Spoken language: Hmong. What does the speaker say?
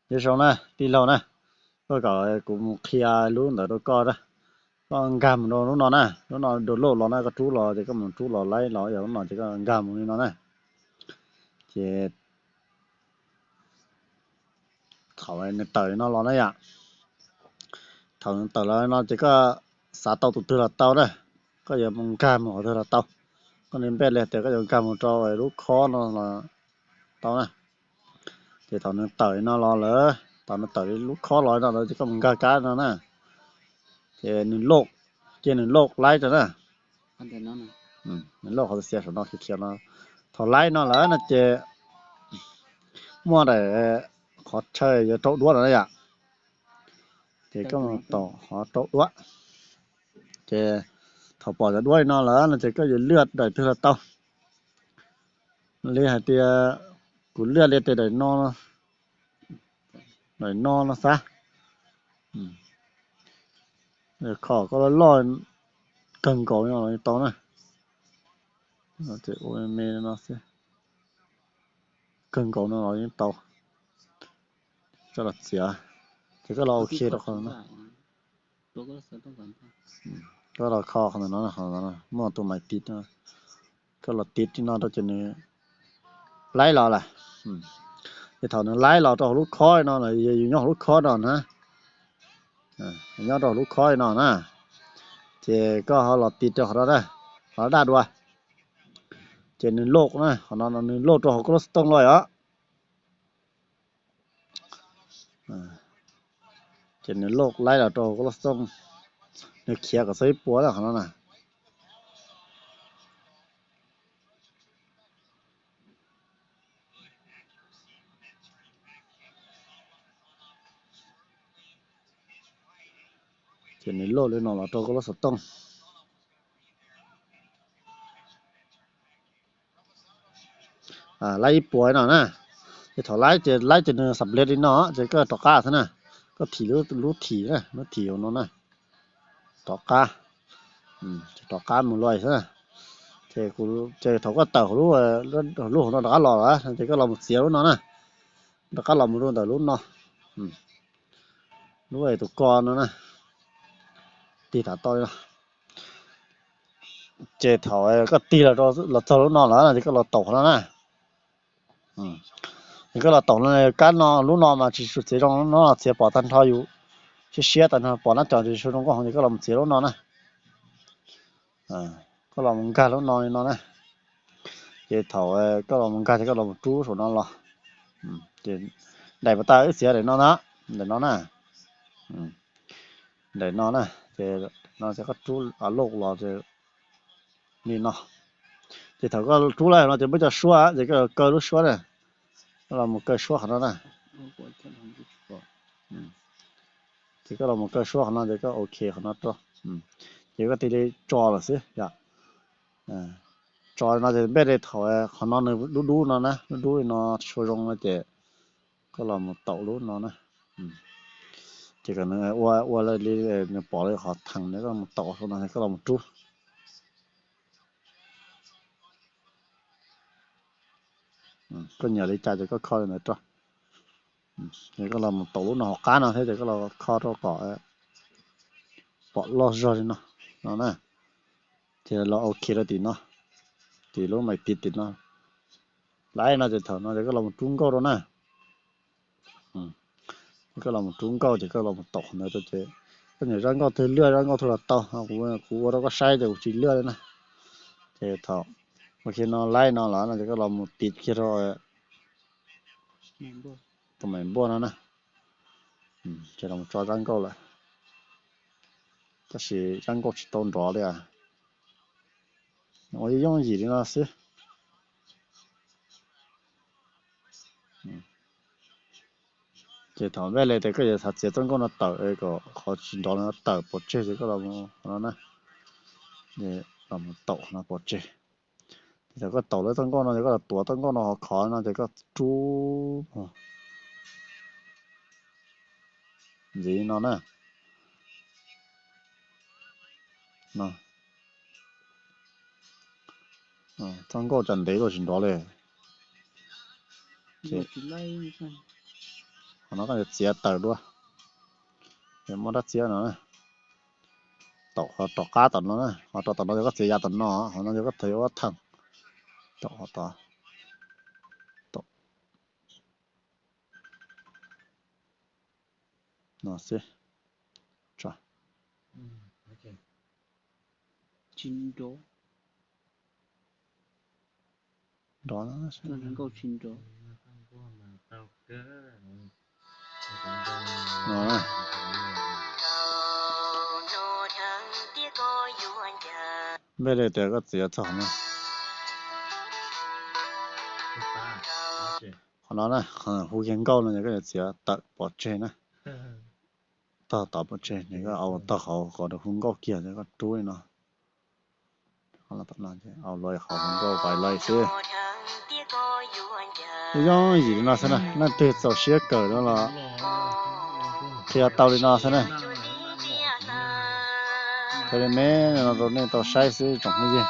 Nyob zoo na tij laug na, koj kom kuv mus qhia lub ntawd rau koj na. Koj nkag mus rau lub no na, lub no download los na, koj rub los ces koj mus rub los laib los yog lub no ces koj nkag mus li no na. Ces thaum nws tawm li no los na yom, thaum nws tawm los no ces koj xav tau tus twg los tau na, koj yuav mus nkag mus qhov twg los tau. Koj npaj li tias koj yuav nkag mus rau lub khob no los tau na. Ces thaum nws tawm li no los lawm, thaum nws tawm lub khob los no lawm ces koj mus nkag kab no na. Ces nws lauj, ces nws lauj laib rau na. Nws lauj qhov xiav saum no khiav no. Thaum laib no lawm no ces muaj daim qhov chaw yuav rau duab no na yom. Ces koj mus tom qhov rau duab. Ces thaum pom cov duab li no lawm no ces koj yuav lwaj daim twg los tau. Li hais tias kuv lwaj li tias daim no, daim no no xav. Kho koj loj loj kawg nkaus no los yeej tau na. Ces ua me me no xwb, kawg nkaus no los yeej tau. Koj los txiav, ces koj los ok rau qhov no. Koj los kho qhov ntawm no, qhov no muaj tus maiv tiv no, koj los tiv li no rau ces nws laib los lawm. Ces thaum nws laib los rau hauv lub khob no, yus nyob hauv lub khob no na, nyob rau hauv lub khob no na, ces koj ho los tiv rau qhov no na, qhov daj dua. Ces nws lauj na, qhov no nws lauj rau hauv koj lub xov tooj los os. Ces nws lauj laib los rau koj lub xov tooj, nws khiav kom txog ib puas na qhov no na. Ces nws lauj li no los rau koj lub xov tooj. Laib ib puas no na. Ces thaum laib ces laib ces nws xam lej li no ces koj rov qab xwb na. Koj thim lub thim na, lub thim hauv no na, rov qab, rov qab mus luaj xwb na. Ces thaum koj tawm lub hauv no rov qab los lawm ces koj los mus txiav lub no na, rov qab los mus rau ntawm lub no, lub tus ko no na, tig tav toj li no. Ces thaum koj tig los txog lub no lawm ces koj los taum qhov no na. Ces koj los taum no, kab no lub no mas tsis tshua txiav zoo, no txiav pom tag nrho yus siab siab tag nrho pom nab cov tsis tshua zoo nkauj heev ces koj los mus txiav lub no na. Koj los mus nkag lub no li no na. Ces thaum koj los mus nkag ces koj los mus rub saum no los. Ces daim puas tas wb txiav daim no na, daim no na, daim no na, ces no ces koj rub a loj los li no. Ces thaum koj rub lawm no ces muab cov suab ces koj kaw lub suab na, koj los mus kaw suab qhov no na. Ces koj los mus kaw suab qhov no ces koj ok qhov no rau. Ces koj tig li tso lawm xwb yom. Tso no ces npaj li thaum qhov no nws dub dub no na, dub dub li no tsis tshua zoo no ces koj los mus taum lub no na. Ces kom nws ua ua li nws pom li qhov theem no koj los mus taum saum no koj los mus rub. Koj nyiam li cas ces koj kho li ntawd rau. Ces koj los mus taum lub no hauv qab no thiab ces koj los kho rau kom pom loj zog li no, no na. Ces los ok rau tim no, tim lub maiv tiv tim no. Laib no ces thaum no ces koj los mus rub nkauj rau na. Koj los mus rub nkauj ces koj los mus taum qhov ntawd rau ces koj nyiam zaj nkauj twg lwaj zaj nkauj twg los tau, kuv ua rau koj saib ces kuv tsis lwaj li na. Ces thaum ua kiag no laib no los no ces koj los mus tiv kiag rau tus maiv npuaj no na. Ces los mus tso zaj nkauj lawm, tab sis zaj nkauj tsis tau nrov li. Ua yooj yim li no xwb. Ces thaum npaj li ces koj yuav xav txiav txoj nkauj no tawm kom qhov tsis nrov no tawm pov tseg ces koj los no na, los mus taum qhov no pov tseg. Ces thaum koj taum lawm txoj nkauj no ces koj los tuav txoj nkauj no hauv khov no ces koj rub ntxiv no na. Txoj nkauj cas ntev luaj tsis nrov li. Qhov no koj yuav txiav tawm dua, es muab rab txiab no, tau qhov rov qab tom no na, ho rau tom no yog koj txiav yav tom no, qhov no yog koj txiav ua theem. Tau qhov tod, tau no xwb. Nrov. Npej li tias koj txiav txog no. Qhov no na, hu kiag nkauj no yog koj yuav txiav tawm pov tseg na. Tog tod pov tseg, koj au tog qhov hu nkauj kiag, koj rub li no. Au luag qhov hu nkauj pais lawm xwb. Yooj yim li no xwb na, leej twg txaus siab kawm no los qhia tau li no xwb na. Thiaj li me no rau nej tau saib xwb tsoom phooj ywg.